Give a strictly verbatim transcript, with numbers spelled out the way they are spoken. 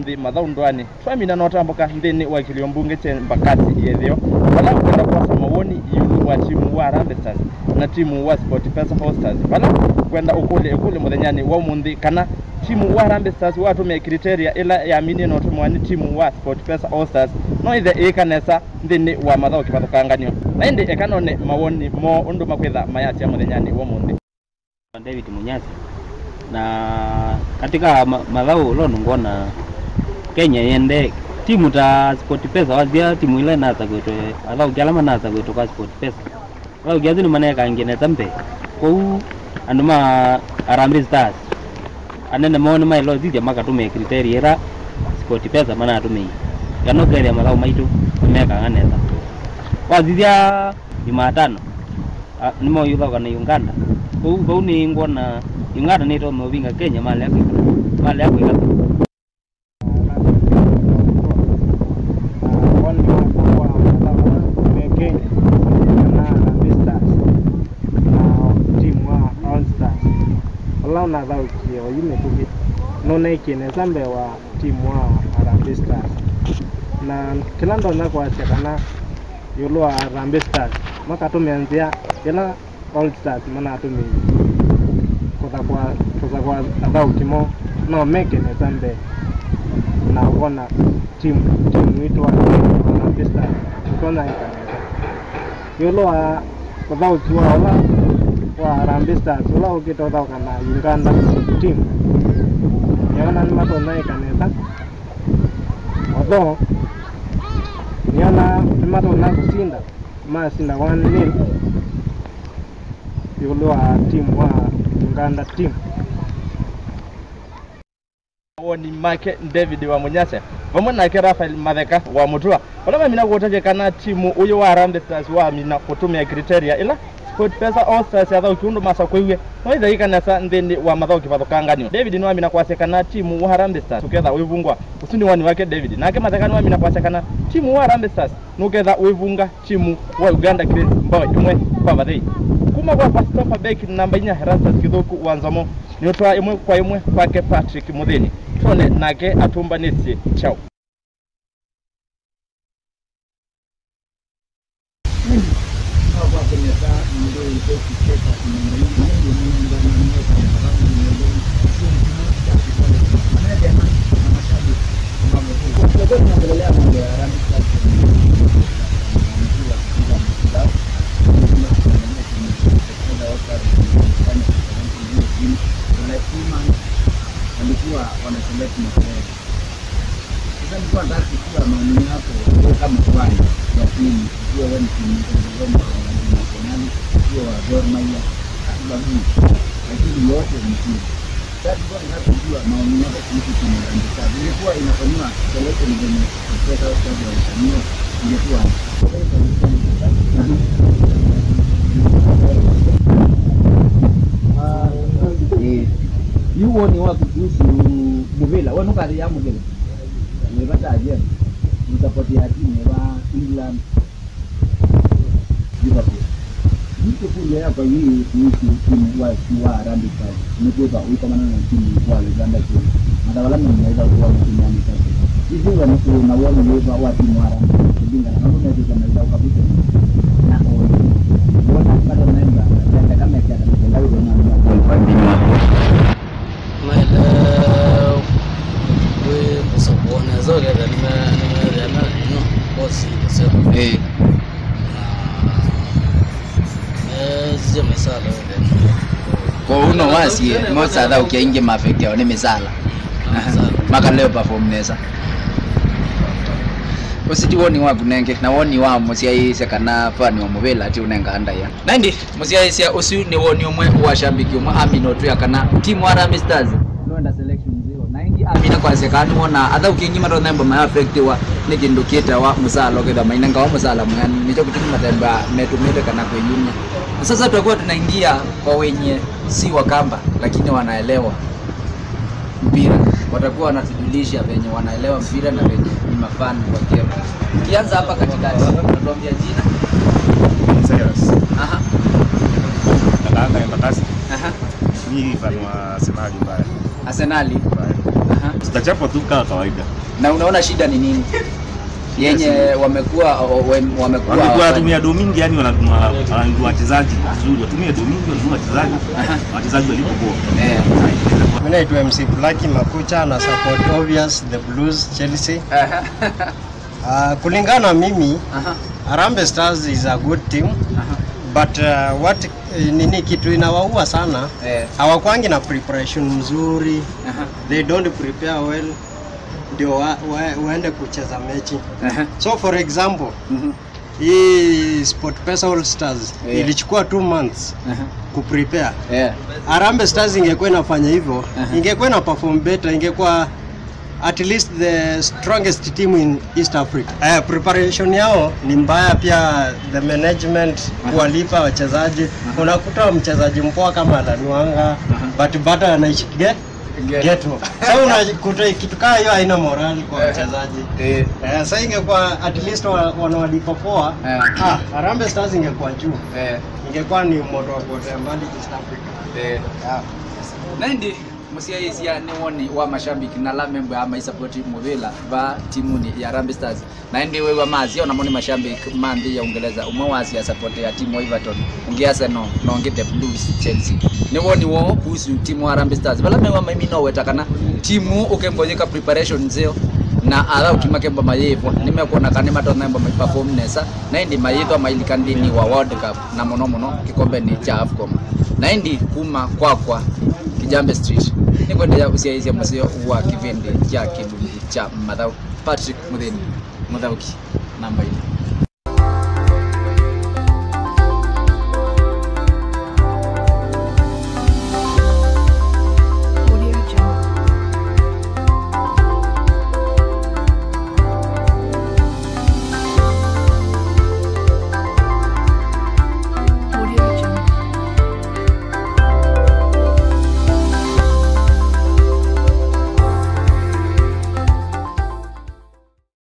Nthĩ mathaũ ndũanĩ, twamina na ũtambũka nthĩnĩ wa kĩlio mbunge kya Embakasi ya ĩtheo, vala ũkwenda kwosa mawoni ĩũlũ wa timu wa Harambee Stars na timu wa SportPesa All Stars, vala ũkwenda ũkũlya ĩkũlyo mũthenyanĩ wa ũmũnthĩ kana timu wa Harambee Stars watũmĩa criteria ĩla yaminie na ũtũmĩwa nĩ timu wa SportPesa All Stars no ĩthe ĩĩka nesa nthĩnĩ wa mathaũ kĩvathũkangan'yo. Na ĩndĩ eka none mawoni moo ũndũ makwĩtha mayasya mũthenyanĩ wa ũmũnthĩ. David Munyasi. Na katika ma-, mathaũ ũla ũndũ ngwona Kenya yende timu ta SportPesa, wasya timu ila inasakĩtwe, athaũki ala manasakĩtwe kwa SportPesa, athaũki asu nĩmanekangie nesa mbee. Kwoou andũ ma Harambee Stars, anene moo nĩmaĩle ũsisya makatũmĩe criteria ĩla SportPesa manatũmĩie, kana ũkethĩa mathaũ maitũ nĩmekaa nesa. Wasisya Jumatano, a, nĩmaũyũthaũka na Uganda. Kwoou vau nĩngwona Uganda nĩtonya ũvinga Kenya malea kwĩka, malea kwĩka. Na woni wakwa wa mathaũ me Kenya, kana Harambee Stars na timu wa All Stars, ũla ũnathaũkie oyu mĩtũkĩ, nũneekie nesa mbee wa timu wa Harambee Stars. Na kĩla ndonya kwasya kana ĩũlũ wa Harambee Stars, makatũmĩa nzĩa ĩla All Stars manatũmĩie kũthakwa, kũthakwa athaũki moo, no meke nesa mbee na wona timu, timu witũ wa Harambee Stars ũtonya ĩka nesa. Ĩũlũ wa ũthaũki wa ũla wa Harambee Stars ũla ũkĩte ũthaũka na Uganda team, nĩona nĩmatonya ĩka nesa, although nĩona nĩmatonya kũsinda, masinda one nil ĩũlũ wa team wa Uganda team. Mawoni make David wa Munyase vamwe nake Raphael Matheka wa Mũtua, vala mamina kũtavya kana timu ũyũ wa Harambee Stars wamina kũtũmĩa criteria ĩla SportPesa All Stars athaũki ũndũ masakũiw'e, no ĩthe ĩka nesa nthĩnĩ wa mathaũ kĩvathũkangan'yo. David nĩwamina kwasya kana timu wa Harambee Stars ũketha ũivungwa. Ũsu nĩ woni wake David. Nake Matheka nĩwamina kwasya kana timu wa Harambee Stars nũketha ũivunga timu wa Uganda Cranes mbao ĩmwe kwa vathei. Kuma kwakwa Stopper Beck namba inya, Erastus Kĩthũku wa Nzomo, nĩũtwaa ĩmwe kwa ĩmwe kwake Patrick Mũthĩni, twone nake atũmbanĩsye kyaũ. Walikuwa wanaselect makelele. Sasa nilikuwa nataka kujua maoni yako wewe kama fan wa timu, ukiwa wewe ni timu, ukiwa wa Gor Mahia, hata Babu, lakini yote ni timu. Sasa nilikuwa nataka kujua maoni yako kuhusu timu ya Harambee Stars. Ilikuwa inafanyiwa selection venye kutoka sababu ya ufanyiwa, ingekuwa Eh, yu woni waku kuhusu mũvĩla, we nũkathĩĩa mũvĩla? Wĩ vata Argentina, mũsapoti ya timu ĩva? England, Liverpool. Yu kĩkũlyo yakwa yĩ kuhusu timu wa, wa Harambee Stars. Nĩkwĩthwa ũikomana na timu wa Uganda Cranes. Mathaũ ala meũmaitha ũkũwa mũtumĩani Patrick. Ithyĩ we nĩtũĩ na woni wĩva wa timu wa Harambee Stars kũlingana na ũndũ metĩte maitha ũkavutana na ũĩ? Wona matonaemba, tendeka mekiata mĩtenda wĩthĩna nĩ makuwa kwa nthĩnĩ wa. Maĩle wĩ kũsavũa nesa ũkethĩa nĩme-, nĩmeethĩa na ino kosi ĩseo. Ĩĩ. Na mesisye mĩsala yonthe. Kwoou no wasye, most athaũki aingĩ mafekteawa nĩ mĩsala. Aha. Mĩsala. Makaleo perform nesa. Ũsu ti woni waku nenge, na woni wa mũsyaĩĩsya kana fan wa mũvĩla ti ũnengaa ndaĩa. Na ĩndĩ, mũsyaĩĩsya ũsu nĩ woni ũmwe wa shambiki ũmwe amina ũtwĩa kana timu Harambee Stars nũenda selection nzeo. Na ĩngĩ amina kwasya kana nĩwona athaũki aingĩ matonya emba mayaafektiwa nĩ kĩndũ kĩtawa mũsala, ũkethĩa mainengawa mũsala mwĩanu, nĩkyo kĩtumi matemba metũmĩte kana kwĩyumya. Na sasa tutakuwa tunaingia kwa wenye si Wakamba, lakini wanaelewa mpira. Watakuwa wanatujulisha venye wanaelewa mpira na venye ni mafan wa game. Ukianza hapa katikati, unatuambia jina? Cyrus. Aha. Nakaanga Embakasi. Aha. Mi fan wa Arsenal mbaya. Arsenali. Aha. Tutachapwa tu kama kawaida. Na unaona shida ni nini? Yenye wamekuwa o- we- wamekuwa Wamekuwa watumia do mingi, yani wanatuma wanatuma wachezaji vizuri, watumie do mingi, wanatuma wachezaji, wachezaji walipo poa. Eh. Mi naitwa M C Black Makucha na support obvious the Blues, Chelsea. Aha. Uh, kulingana na mimi, Aha. Harambee Stars is a good team, Aha. but uh, what eh, nini kitu inawaua sana, Eh. hawakwangi na preparation mzuri. Aha. They don't prepare well, ndio wa, wa, waende kucheza mechi. Aha. So for example, Mhm. hii SportPesa All Stars Yeah. ilichukua two months Aha. kuprepare. Yeah. Harambee Stars ingekuwa inafanya hivyo, Aha. ingekuwa ina perform better, ingekuwa at least the strongest team in East Africa. Eh, preparation yao ni mbaya pia, the management, kuwalipa wachezaji. Unakuta mchezaji mpoa kama Lanuanga, but bado anaishi ge- Ge- ghetto. Sasa unakuta kitu kama hiyo haina morale kwa Eh. wachezaji. Eh. Eh, sasa ingekuwa at least wa- wanawalipa poa. Eh. Ah, Harambee Stars ingekuwa juu. Eh. Ingekuwa ni moto wa kuotea mbali East Africa. Eh. Yeah. Na ĩndĩ mũsyaĩĩsya nĩ woni wa mashabiki na ala membwa ya maisapoti mũvĩla va timunĩ ya Harambee Stars. Na ĩndĩ wĩw'a masya onamo nĩ mashabiki ma nthĩ ya Ũngelesa, ũmwe wasya support ya timu wa Everton, ũngĩ Arsenal, na ũngĩ the Blues, Chelsea. Nĩ woni woo kuhusu timu wa Harambee Stars. Vala mew'a maimina ũweta kana timu ũkembo yĩka preparation nzeo, na athauki makembo mayĩĩvwa, nĩmekwona kana nĩmatonya embo maiperform nesa, na ĩndĩ mayĩthwa mailika nthĩnĩ wa World Cup, na mũno mũno kĩkombenĩ kya AFCON. Na ĩndĩ kuma kwakwa Kijambe Street, nĩkwendeea ũsyaĩĩsya mũseo wa kĩvĩndĩ kya Kĩlungu kya Mathaũ. Patrick Mũthĩni, mũthaũki namba ilĩ.